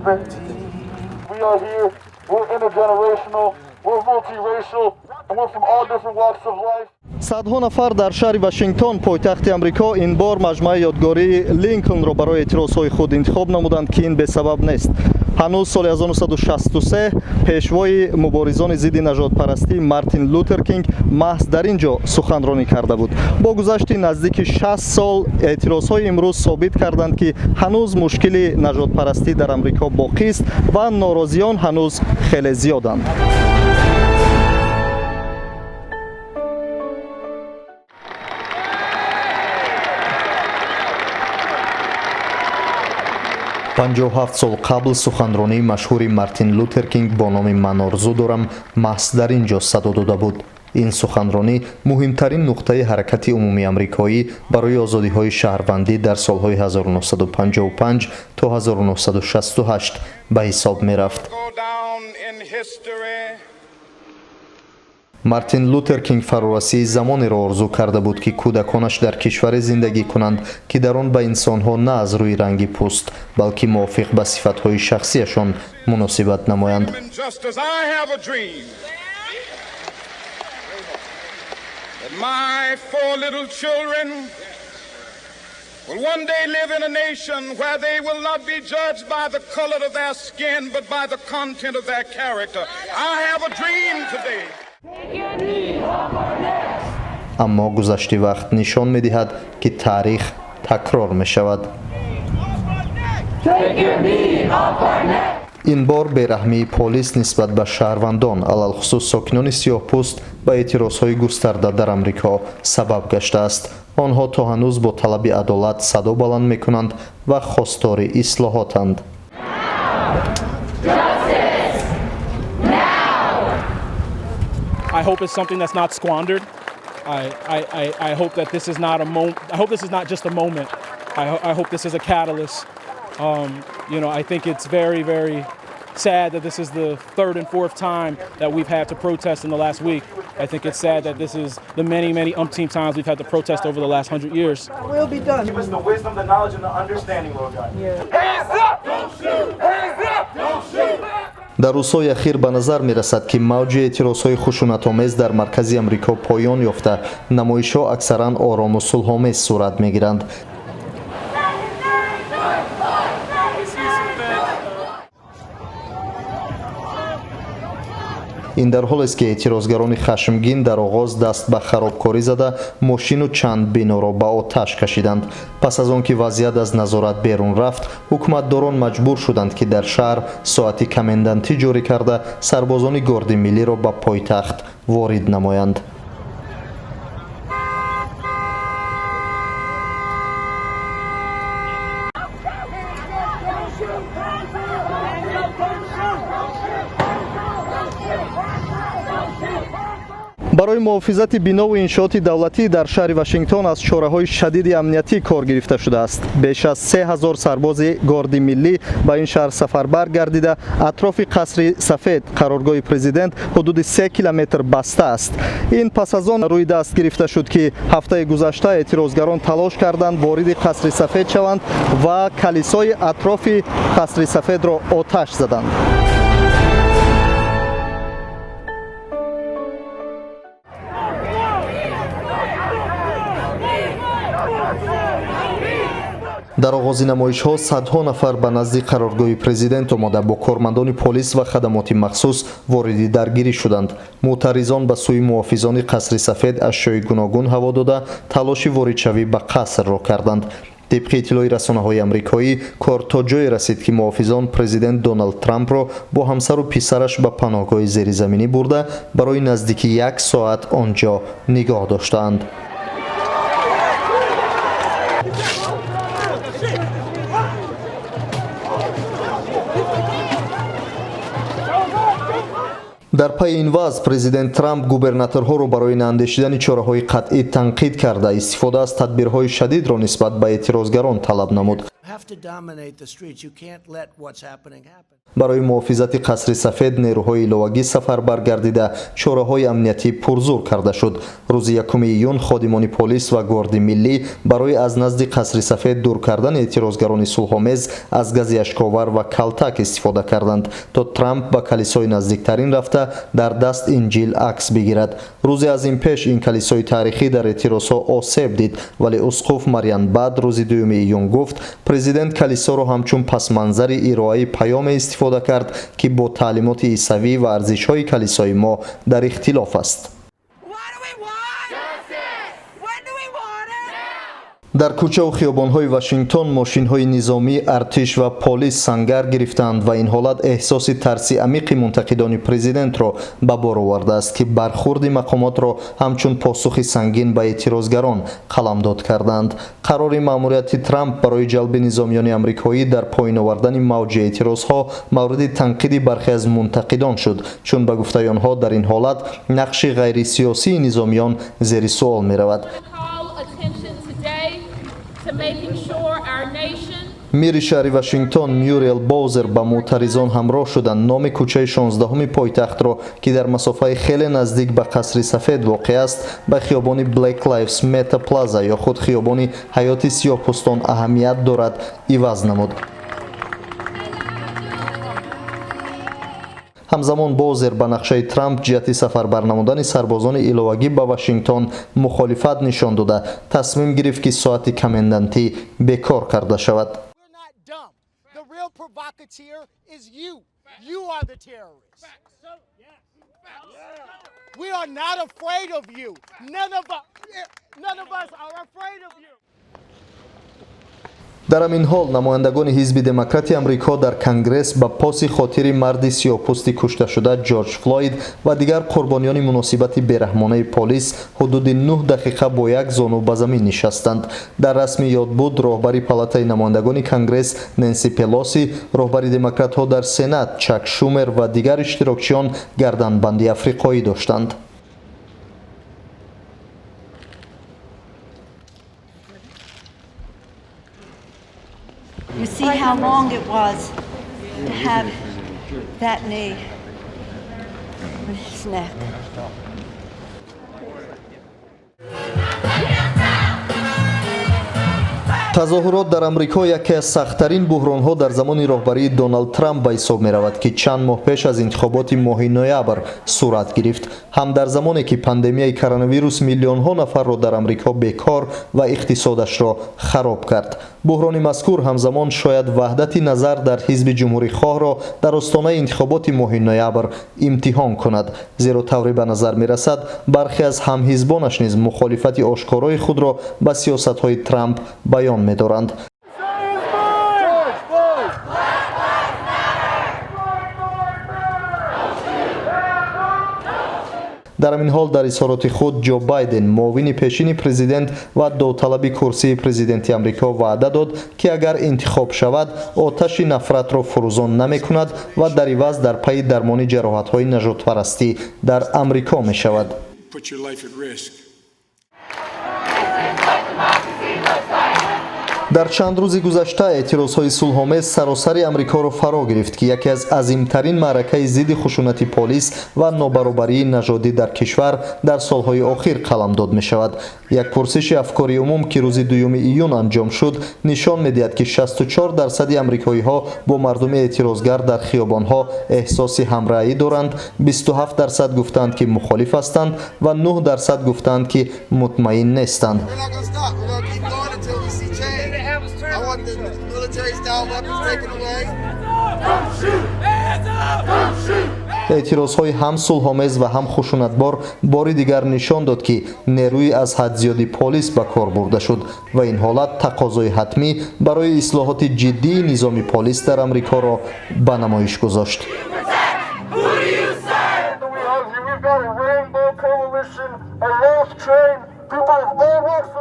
Liberty. We are here, we're intergenerational, we're multiracial, and we're from all different walks of life. Садҳо нафар дар шаҳри Вашингтон, пойтахти Амрико, ин бор маҷмӯаи ёдгории Линколнро барои эътирозҳои худ интихоб намуданд, ки ин бесабаб нест. Ҳанӯз соли 1963 пешвои муборизони зидди нажодпарастӣ Мартин Лутер Кинг маҳз дар ин ҷо суханронӣ карда буд. Бо гузашти наздики 60 сол эътирозҳои имрӯз собит карданд, ки ҳанӯз мушкили нажодпарастӣ дар Амрико боқист ва норозиён ҳанӯз хеле зиёданд. 57 сол қабл суханронии машҳури Мартин Лутер Кинг бо номи «Ман орзу дорам» маҳз дар ин ҷо садо дода буд. Ин суханронӣ муҳимтарин нуқтаи ҳаракати умумиамрикоӣ барои озодиҳои шаҳрвандӣ дар солҳои 1955 то 1968 ба ҳисоб мерафт. Мартин Лутер Кинг фарорасии замонеро орзу карда буд, ки кӯдаконаш дар кишваре зиндагӣ кунанд, ки дар он ба инсонҳо на аз рӯи ранги пӯст, балки мувофиқ ба сифатҳои шахсиашон муносибат намоянд. My four little children will one day live in a nation where they will not be judged by the color of their skin, but by the content of their character. I have a dream today. Аммо гузашти вақт нишон медиҳад, ки таърих такрор мешавад. Ин бор бераҳмии полис нисбат ба шаҳрвандон, алалхусус сокинони сиёҳпӯст, ба эътирозҳои густарда дар Амрико сабаб гаштааст. Онҳо то ҳанӯз бо талаби адолат садо баланд мекунанд ва хостори ислоҳотанд. I hope it's something that's not squandered. I hope that this is not a moment. I hope this is not just a moment. I hope this is a catalyst. I think it's very, very sad that this is the third and fourth time that we've had to protest in the last week. I think it's sad that this is the many, many umpteen times we've had to protest over the last 100 years. Will be done. Give us the wisdom, the knowledge, and the understanding, Lord God. Yeah. Hands up! Don't shoot! Hands up! Don't shoot! Дар рӯзҳои ахир ба назар мерасад, ки мавҷи эътирозҳои хушунатомез дар маркази Амрико поён ёфта, намоишҳо аксаран орому сулҳомез сурат мегиранд. Ин дар ҳолест, ки эътирозгарони хашмгин дар оғоз даст ба харобкорӣ зада, мошину чанд биноро ба оташ кашиданд. Пас аз он ки вазъият аз назорат берун рафт, ҳукуматдорон маҷбур шуданд, ки дар шаҳр соати комендантӣ ҷорӣ карда, сарбозони горди миллиро ба пойтахт ворид намоянд. Барои муҳофизати бинову иншооти давлатӣ дар шаҳри Вашингтон аз чораҳои шадиди амниятӣ кор гирифта шудааст. Беш аз 3000 сарбози горди миллӣ ба ин шаҳр сафарбар гардида, атрофи Қасри Сафед, қароргоҳи президент, ҳудуди 3 километр баста аст. Ин пас аз он рӯи даст гирифта шуд, ки ҳафтаи гузашта эътирозгарон талош карданд вориди Қасри Сафед шаванд ва калисои атрофи Қасри Сафедро оташ заданд. Дар оғози намоишҳо садҳо нафар ба назди қароргоҳи президент омода, бо кормандони полис ва хадамоти махсус вориди даргирӣ шуданд. Мӯътаризон ба сӯи муҳофизони Қасри Сафед ашёи гуногун ҳаво дода, талоши воридшавӣ ба қасрро карданд. Тибқи иттилои расонаҳои амрикоӣ, кор то ҷое расид, ки муҳофизон президент Доналд Трампро бо ҳамсару писараш ба паноҳгоҳи зеризаминӣ бурда, барои наздики як соат он ҷо нигоҳ доштаанд. Дар пайи ин вазъ президент Трамп губернаторҳоро барои наандешидани чораҳои қатъӣ танқид карда, истифода аз тадбирҳои шадидро нисбат ба эътирозгарон талаб намуд. have to dominate the streets. You can't let what's happening happen. Барои муҳофизати Қасри Сафед нерӯҳои иловагӣ сафарбар гардида, чораҳои амниятӣ пурзур карда шуд. Рӯзи 1 июн ходимони полис ва Гварди миллӣ барои аз назди Қасри Сафед дур кардани эътирозгарони сулҳомез аз гази ашковар ва калтак истифода карданд, то Трамп ба калисои наздиктарин рафта, дар даст Инҷил акс бигирад. Рӯзе аз ин пеш ин калисои таърихӣ дар эътирозҳо осеб дид, вале усқуф Мариан Бад рӯзи 2 июн гуфт, президент калисоро ҳамчун пасманзари ироаи паёме истифода кард, ки бо таълимоти исавӣ ва арзишҳои калисои мо дар ихтилоф аст. What do we want? Justice! When do we want it? Дар кӯчаву хиёбонҳои Вашингтон мошинҳои низомӣ, артиш ва полис сангар гирифтаанд ва ин ҳолат эҳсоси тарси амиқи мунтақидони президентро ба бор овардааст, ки бархурди мақомотро ҳамчун посухи сангин ба эътирозгарон қаламдод кардаанд. Қарори маъмурияти Трамп барои ҷалби низомиёни амрикоӣ дар поён овардани мавҷи эътирозҳо мавриди танқиди бархе аз мунтақидон шуд, чун ба гуфтаи онҳо, дар ин ҳолат нақши ғайрисиёсии низомиён зери суол меравад. Call attention today to making sure our nation Мири шаҳри Вашингтон Мюриел Боузер ба мӯътаризон ҳамроҳ шуданд. Номи кӯчаи 16-уми пойтахтро, ки дар масофаи хеле наздик ба Қасри Сафед воқеъ аст, ба хиёбони Black Lives Matter Plaza ё худ хиёбони ҳаёти сиёҳпӯстон аҳамият дорад иваз намуд. Ҳамзамон Бозер ба нақшаи Трамп ҷиҳати сафарбар намудани сарбозони иловагӣ ба Вашингтон мухолифат нишон дода, тасмим гирифт, ки соати комендантӣ бекор карда шавад. We're not dumb. The real provocateur is you. You are the terrorist. We are not afraid of you. None of us are afraid of you. Дар ҳамин ҳол намояндагони ҳизби Демократи Амрико дар Конгресс ба поси хотири марди сиёҳпӯсти кушташуда Ҷорҷ Флойд ва дигар қурбониёни муносибати бераҳмонаи полис ҳудуди 9 дақиқа бо як зону ба замин нишастанд. Дар расми ёдбуд роҳбари палатаи намояндагони Конгресс Ненси Пелоси, роҳбари демократҳо дар Сенат Чак Шумер ва дигар иштирокчиён гарданбанди африқоӣ доштанд. You see how long it was to have that knee on his neck. Тазоҳурот дар Амрико яке аз сахттарин буҳронҳо дар замони роҳбарии Доналд Трамп ба ҳисоб меравад, ки чанд моҳ пеш аз интихоботи моҳи ноябр сурат гирифт, ҳам дар замоне ки пандемияи коронавирус миллионҳо нафарро дар Амрико бекор ва иқтисодашро хароб кард. Буҳрони мазкур ҳамзамон шояд ваҳдати назар дар ҳизби ҷумҳурихоҳро дар остонаи интихоботи моҳи ноябр имтиҳон кунад, зеро тавре ба назар мерасад, бархе аз ҳамҳизбонаш низ мухолифати ошкорои худро ба сиёсатҳои Трамп баён медоранд. George Floyd! Дар ҳамин ҳол, дар изҳороти худ Ҷо Байден, муовини пешини президент ва довталаби курсии президенти Амрико, ваъда дод, ки агар интихоб шавад, оташи нафратро фурӯзон намекунад ва дар иваз дар пайи дармони ҷароҳатҳои нажодпарастӣ дар Амрико мешавад. Put your life at risk. Дар чанд рӯзи гузашта эътирозҳои сулҳомез саросари Амрикоро фаро гирифт, ки яке аз азимтарин маъракаи зидди хушунати полис ва нобаробарии нажодӣ дар кишвар дар солҳои охир қаламдод мешавад. Як пурсиши афкори умум, ки рӯзи 2 июн анҷом шуд, нишон медиҳад, ки 64% амрикоиҳо бо мардуми эътирозгар дар хиёбонҳо эҳсоси ҳамраҳӣ доранд, 27% гуфтанд, ки мухолиф ҳастанд, ва 9% гуфтанд, ки мутмаин нестанд. We're not gonna stop. We're gonna keep going until we see change. I want the military style weapons taken away. Эътирозҳои ҳам сулҳомез ва ҳам хушунатбор бори дигар нишон дод, ки нерӯи аз ҳад зиёди полис ба кор бурда шуд ва ин ҳолат тақозои ҳатмӣ барои ислоҳоти ҷиддии низоми полис дар Амрикоро ба намоиш гузошт. We have here, we've got a rainbow coalition, a love train, people of all walks of